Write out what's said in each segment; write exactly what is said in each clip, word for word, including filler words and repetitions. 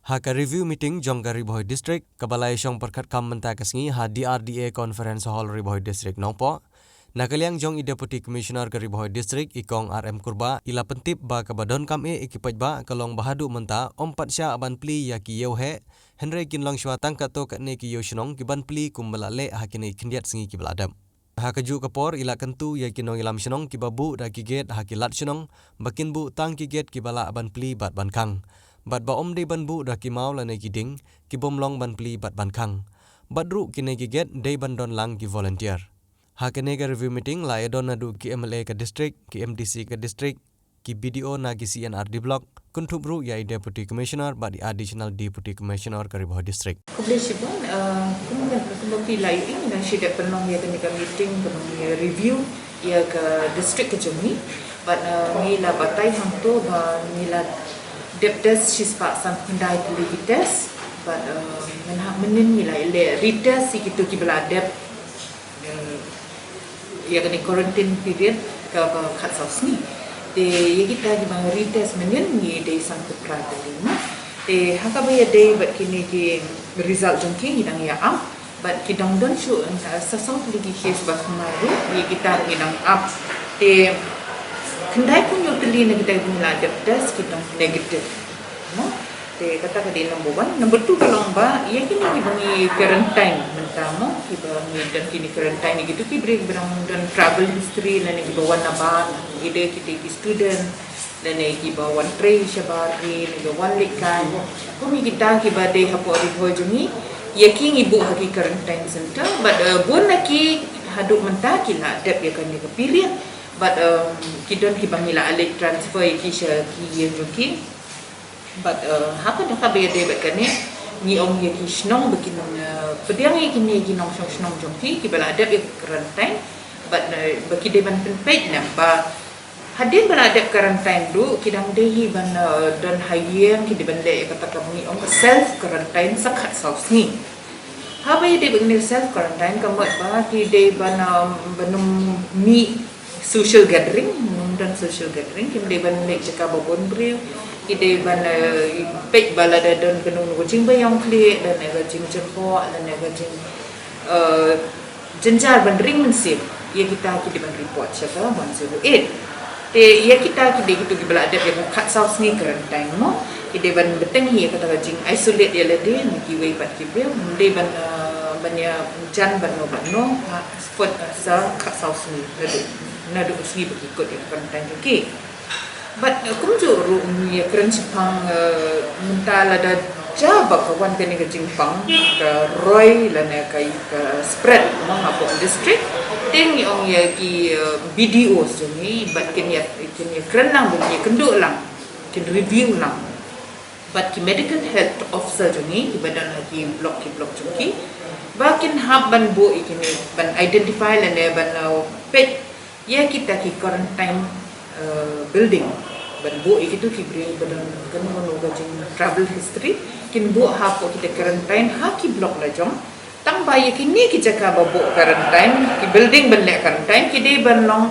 Ha ka review meeting jong ka Ri Bhoi District, kaba la ïashong pyrkhat kam mynta ka sngi ha D R D A Conference Hall, Ri Bhoi District, Nongpoh, na ka liang jong i Deputy Commissioner ka Ri Bhoi District, i Kong R M Kurbah, i la pyntip ba kaba donkam eh ïa ki paidbah ka long ba haduh mynta ym pat shah ban plie ïa ki ïew heh, hynrei kin long shuwa tang katto katne ki ïew shnong ki ban plie kumba la leh ha kine khyndiat sngi kiba la dep. Ha kajuh ka por i la kyntu ïa ki nongïalam shnong kiba buh da ki gate ha ki lad shnong ba kin buh tang ki gate kiba lah ban plie bad ban khang, bad ba ym dei ban buh da ki maw lane ki dieng ki bym long ban plie bad ban khang. Bad ruh kine ki gate dei ban don lang ki volunteer. Ha kane ka review meeting la ïadon naduh ki M L A ka district, ki M D C ka district, ki B D O na ki C and R D block, kynthup ruh ïa i Deputy Commissioner bad i Additional Deputy Commissioner ka Ri Bhoi District. Khublei shibun, eh, kum, kumba phi la ïohi, nga shu dep pynlong ïa kane ka meeting, pynlong ïa review ïa ka district ka jong ngi. Bad, eh, ngi la batai hangto ba ngi la dep test shispah sankhyndai tylli ki test. Bad, eh, mynhap mynnin ngi la leh retest ïa kito kiba la dep, eh, ïa kane quarantine period kaba khatsaw sngi. Te ïa kita kiba retest mynnin ngi dei sanphew phra tylli, mo. Te ha kaba ïadei bad kine ki result jong ki, ngi dang ïa ap. Bad ki dang don shuh, eh, sa saw tylli ki case ba khynnah ruh, ïa kita ngi dang ap. Te khyndai phew hynñiew tylli na kita kiba la dep test ki dang negative, mo. Te kata ka dei number one. Number two ka long ba ïa kine kiba ngi quarantine mynta, mo, kiba ngi don kine quarantine, ïa kito ki briew kiba dang don travel history lane kiba wan nabar, ïa kito ki student lane kiba wan trei shabar ri, lane kiba wan leit kai. Kum ïa kita kiba dei hapoh Ri Bhoi jong ngi, ïa ki ngi buh ha ki quarantine center. Bad, eh, bun na ki haduh mynta ki la dep ïa kane ka period. Bad, eh, ki don kiba ngi la leit transfer ïa ki sha ki ïing jong ki. Bad, eh, ha kane kaba ïadei bad kane, ngi ong ïa ki shnong ba kin, eh, pdiang ïa kine ki nongshong shnong jong ki kiba la dep ïa ka quarantine. Bad, eh, ba ki dei ban pynpeit, namar ba hadien ba la dep quarantine ruh ki dang dei hi ban, eh, don ha ïing, ki dei ban leh ïa kata kaba ngi ong ka self quarantine sa khatsaw sngi. Haba ïadei bad kane ka self quarantine ka mut ba ki dei ban, eh, ban ym mih social gathering, ym don social gathering, kim dei ban leit jaka ba bun briew, ki dei ban, eh, peit ba lada don kano kano ka jingbaïong khlieh, lane ka jingjyrhoh, lane ka jing, eh, jynjar ban ring mynsiem, ïa kita ki dei ban report sha ka one zero eight. Te ïa kita ki dei kito kiba la dep ïa ka khatsaw sngi quarantine, mo. Ki dei ban bteng hi ïa kata ka jing isolate ïa lade na kiwei pat ki briew, ym dei ban, eh, ban ïa jan bad no bad no ha, spot, eh, sa khatsaw sngi naduh, naduh sngi ba ki kut ïa ka quarantine jong ki. Bad, eh, kumjuh ruh ngi ïa kren shaphang, eh, mynta lada ja ba ka wan kane ka jingpang, ka roi lane ka, ka spread, mo, hapoh district. Te ngi ong ïa ki, eh, B D Os jong ngi bad kin ïa, kin ïa kren lang, kin ïa kynduh lang, kin review lang. Bad ki medical health officer jong ngi kiba don ha ki block, ki block jong ki, ba kin hap ban buh ïa kine, ban identify lane ban, uh, peit ïa kita ki quarantine, uh, building, ban buh ïa kito ki briew ba don kano kano ka jing travel history, kin buh hapoh kita quarantine ha ki block la jong. Tang ba ïa kine ki jaka ba buh quarantine, ki building ban leh quarantine, ki dei ban long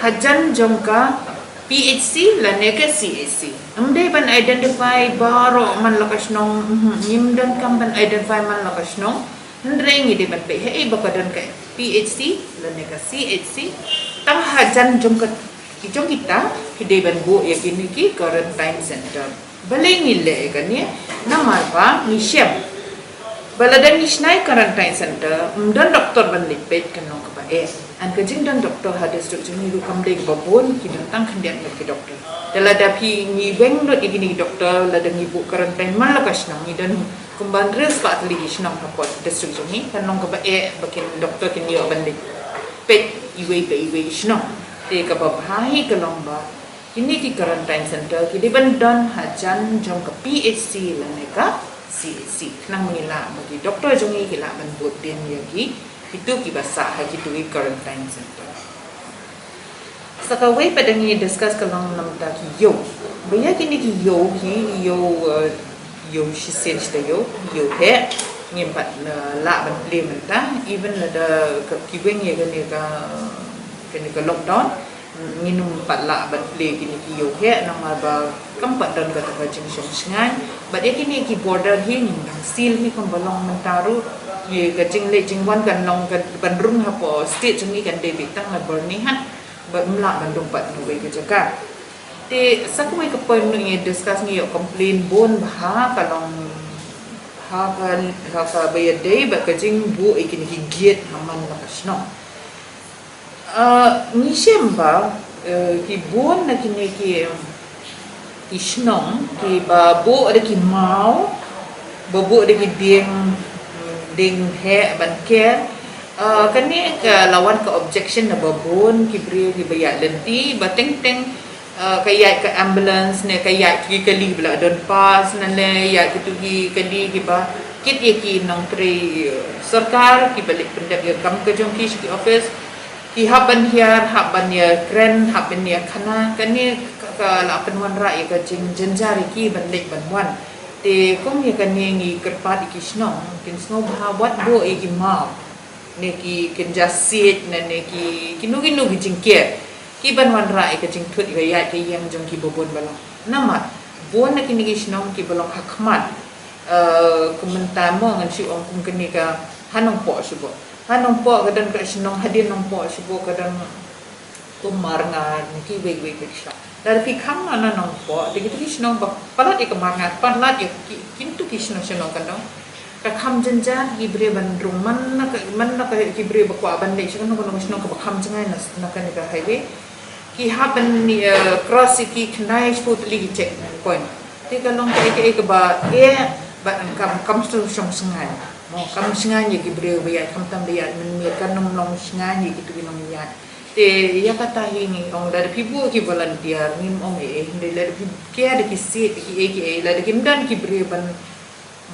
hajan jong ka P H C lane ka C H C. Ym dei ban identify baroh man la ka shnong, mhm, ngim donkam ban identify man la ka shnong. Hynrei ngi dei ban peit haei ba ka don ka P H C lane ka C H C. Tang hajan jong ka, ki jong kita, ki dei ban buh ïa kine ki quarantine center. Balei ngi leh ïa kane? Namar ba ngi shem ba lada ngi shna ïa quarantine center, ym don doktor ban leit peit, kan long kaba eh. An ka jingdon doktor ha district jong ngi ruh kam dei kaba bun, ki don tang khyndiat ngut ki doktor. Te lada phi, ngi weng lut ïa kine ki doktor, lada ngi buh quarantine man la ka shnong, ngi don kumba hynriew spah tylli ki shnong hapoh district jong ngi, kan long kaba eh ba kin doktor kin ïoh ban leit peit iwei pa iwei i shnong. Te kaba bha hi ka long ba kine ki quarantine center ki dei ban don hajan jong ka P H C lane ka C H C. Khnang ba ngi lah, ba ki doktor jong ngi ki lah ban bud dien ïa ki, kito kiba sah ha kito ki quarantine center. Sa kawei pat da ngi discuss ka long namar ki ïew. Ba ïa kine ki ïew, ki ïew, eh, ïew shisien shi taïew, ïew heh, ngim pat, eh, lah ban plie mynta, even lada ka, ki weng ïa kane ka, kane ka lockdown. Ngin ym pat lah ban plie kine ki ïew heh namar ba kam pat don kata ka jingshong shngaiñ. Bad ïa kine ki border hi ngim dang seal hi kumba long mynta ruh. Ïa ka jingleit jingwan kan long ka ban rung hapoh state jong ngi kan dei beit tang na Byrnihat. Bad ym lah ban rung pat na wei ka jaka. Te sa kawei ka point ngi discuss ngi ïoh complain bun bha ka long ha ka ha kaba ïadei bad ka jingbuh ïa kine ki gate ha man la ka shnong. Ah, ngi shem ba, eh, ki bun na kine ki, ki shnong, kiba buh da ki maw, ba buh da ki dieng, dieng heh ban ker. Ah, kane ka la wan ka objection na ba bun ki briew kiba ïaid lynti, ba teng teng, ah, ka ïaid ka ambulance ne ka ïaid ki kali ba la don pass ne, ne ïaid kitu ki kali kiba kit ïa ki nongtrei, eh, sorkar kiba leit pyndep ïa ka kam ka jong ki sha ki office. Ki hap ban hiar, hap ban ïa kren, hap ban ïa khana, kane ka, ka la pynwanrah ïa ka jingjynjar ïa ki ban leit ban wan. Te kum ïa kane ngi kyrpad ïa ki shnong, kin sngewbha wat buh ïa ki maw. Ne ki kynja siej, ne, ne ki, kino kino ki jingker. Ki ban wanrah ïa ka jingthut ïa ka ïaid ka ïeng jong ki ba bun balang. Namar, bun na kine ki shnong kiba long ha khmat. Eh, kumta mo ngan shu ong kum kane ka ha Nongpoh shuh bok. Ha Nongpoh ka don ka shnong hadien Nongpoh shuh bok ka don kum Marngar ne kiwei kiwei ki shnong. Lada phi kham na Nongpoh, te kitu ki shnong ba palat ïa ka Marngar, palat ïa ki, kitu ki shnong shnong ka dong. Ka kham jynjar ki briew ban rung man na ka, man na ka ki briew ba kwah ban leit sha kano kano ka shnong kaba kham jngai na, na kane ka highway. Ki hap ban, eh, cross ïa ki khyndai shiphew tylli ki checkpoint. Te ka long kaei kaei kaba eh bad kam, kam shong shngaiñ. Mo, kam shngaiñ ïa ki briew ba ïaid, khamtam ba ïaid mynmiet, kan ym long shngaiñ ïa kitu ki nongïaid. Te ïa kata hi ngi ong lada phi buh ki volunteer, ngim ong ei ei, hynrei lada phi kiar da ki siej, da kiei kiei, lada kim don ki briew ban,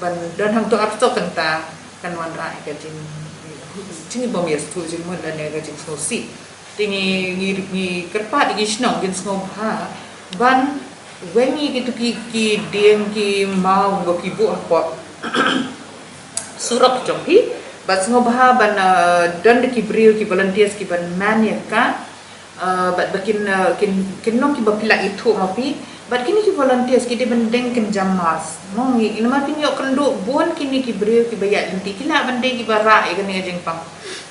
ban don hangto ap to kynta, kan wanrah ïa ka jing, jingbym ïasngewthuh jingmut lane ka jingsngewsih. Te ngi, ngi, ngi kyrpad ïa ki shnong kin sngewbha ban weng ïa kitu ki, ki dieng ki maw ba ki buh hapoh surok jong phi. Bad sngewbha ban, uh, don da ki briew ki volunteers ki ban man ïa ka. Uh, bad ba kin, uh, kin, kin long kiba phi lah ithuh ma phi. Bad kine ki volunteers ki dei ban deng kynja mask. Mo ngi, namar phin ïoh kynduh bun kine ki briew kiba ïaid lynti ki lah ban dei kiba rah ïa kane ka jingpang.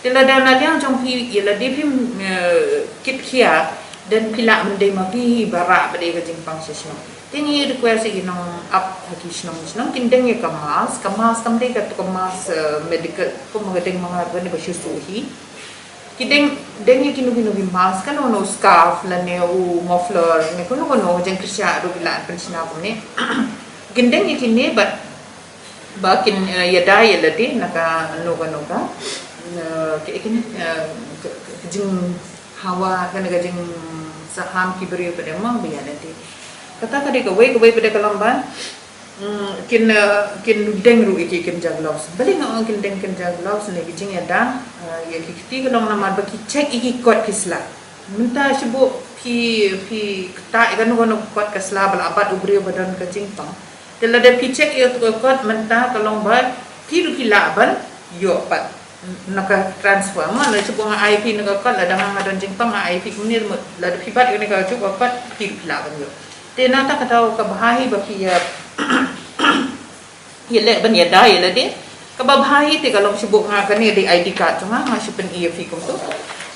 Te lada na liang jong phi ïa lade phim, eh, kit khia, dan phi lah ban dei ma phi ba rah ba dei ka jingpang sha shnong. Te ngi request ïa ki nongap ha ki shnong shnong kin deng ïa ka mask, ka mask kam dei kato ka mask, eh, medical, kum ka deng ma nga kane ba shu suh hi. Ki deng, deng ïa kino kino ki mask, kano kano scarf lane u muffler ne kano kano jingkyrshan ruh ki lah ban pynshna kumne. Kin deng ïa kine bad ba kin, eh, ïada ïa lade na kano kano ka, eh, ka, ka, eh, ka, ka, ka jinghawa, ka, ka jingsaham ki briew pat de mo ba ïa lade. Kata ka dei kawei, kawei pat de ka long ba, mm, kin, eh, kin deng ruh ïa ki kynja gloves. Balei nga ong kin deng kynja gloves ne ki jingïada, eh, ïa ki kti ka long namar ba ki check ïa ki kot ki sla. Mynta shu buh phi, phi ktah ïa kano kano kot ka sla ba la bat u briew ba don ka jingpang. Te lada phi check ïa ka kot mynta ka long ba phi ruh phi lah ban ïoh pat na ka transfer mo, lada shu buh nga ai phi na ka kot, lada nga nga don jingpang nga ai phi kumne mo, lada phi bat ïa kane ka shu ka kot phi ruh phi lah ban ïoh. Te nangta ka daw ka bha hi ba phi ïa ïaleh ban ïada ïa lade. Kaba bha hi te ka long shu buh nga kane dei I D card jong nga, nga shu pyni ïa phi kumto.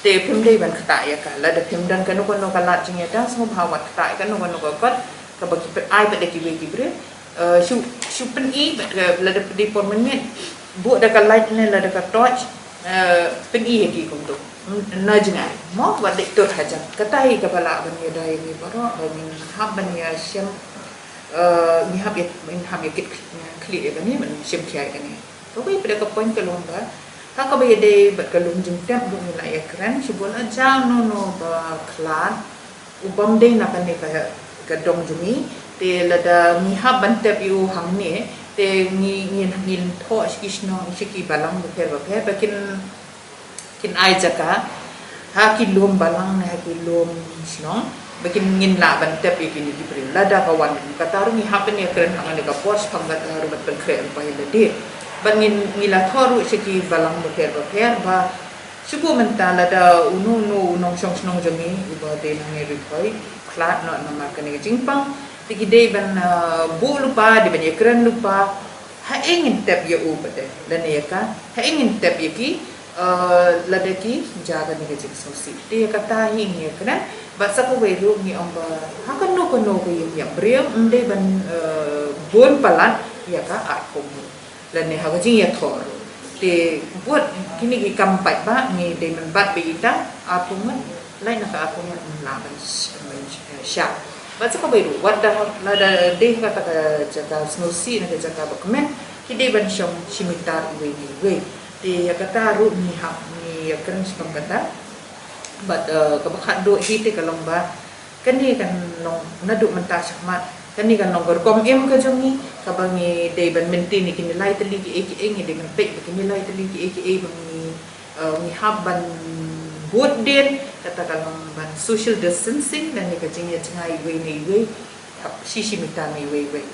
Te phim dei ban ktah ïa ka, lada phim don kano kano ka lad jingïada sngewbha wat ktah ïa kano kano ka kot kaba ki pyn-, ai pat da kiwei ki briew. Eh, shu, shu pyni bad ka, lada dei por mynmiet buh da ka light ne lada ka torch, eh, pyni ïa ki kumto. Na jngai mo wat dei tur hajan. Kata hi kaba lah ban ïada ïa ngi baroh ba ngin hap ban ïashem, eh, ngi hap ïa, ngi hap ïa kit khlieh ïa kane ban shim khia ïa kane. Kawei pat de ka point ka long ba ha kaba ïadei bad ka lum jingtep ruh ngi la ïakren, shu buh la jia no no ba khlad u bym dei na kane ka, ka dong jong ngi. Te lada ngi hap ban tep ïa u hangne te ngi, ngi, ngin thoh sha ki shnong, sha ki balang bapher bapher ba kin kin ai jaka ha ki lum balang ne ha ki lum shnong ba kin ngin lah ban tep ïa kine ki briew lada ka wan. Kata ruh ngi hap ban ïakren hangne ka por shaphang kata ruh ban pynkhreh lypa ïa lade. Bad ngin, ngi la thoh ruh sha ki balang bapher bapher ba Shuh mynta lada uno uno u nongshong shnong jong ngi uba dei nongïarap, khlad noh namar kane ka jingpang, te ki dei ban, uh, buh lypa, dei ban ïakren lypa. Ha ïa ngin tep ïa u pat de lane ïa ka, ha ïa ngin tep ïa ki, uh, lada ki jia kane ka jingsngewsih. Te ïa kata hi ngi ïakren. Bad sa kawei ruh ngi ong ba ha kano kano ka ïing ïa briew ym dei ban, uh, bun palat ïa ka arphew ngut lane ha ka jingïathoh ruh. Te bad kine ki kam paidbah ngi dei ban bat ba ita arphew ngut, lait na ka arphew ngut ym lah ban sh-, ban sh-, shah. Bad sa kawei ruh wat da lada dei ha kata ka jaka sngewsih na ka jaka ba kmen, ki dei ban shong shi mitar iwei na iwei. Te ïa kata ruh ngi hap ngi ïakren shaphang kata. Bad, eh, kaba khatduh hi te ka long ba kane kan long naduh mynta shakhmat, kane kan long ka rukom im ka jong ngi kaba ngi dei ban maintain ïa kine lai tylli kiei kiei, ngi dei ban peit ba kine lai tylli kiei kiei ba ngi, eh, ngi hap ban bud dien, kata ka long ban social distancing lane ka jingïajngai iwei na iwei, hap shi shi mitar na iwei iwei.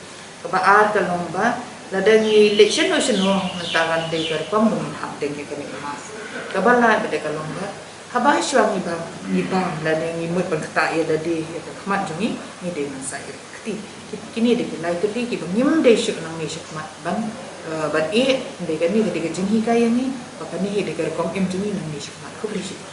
Kaba ar ka long ba lada ngi leit shano shano, mynta kan dei ka rukom ba ngin hap deng ïa kane ka mask. Kaba lai pat de ka long ba haba shuwa ngi bam, ngi bam lane ngi mut ban ktah ïa lade ïa ka khmat jong ngi, ngi dei ban sa ïa ka kti. Ki-, kine dei ki lai tylli kiba ngim dei shuh nangne shakhmat ban, eh, ban ïeh. Dei kane ka dei ka jinghikai ïa ngi ba kane hi dei ka rukom im jong ngi nangne shakhmat. Khublei shibun.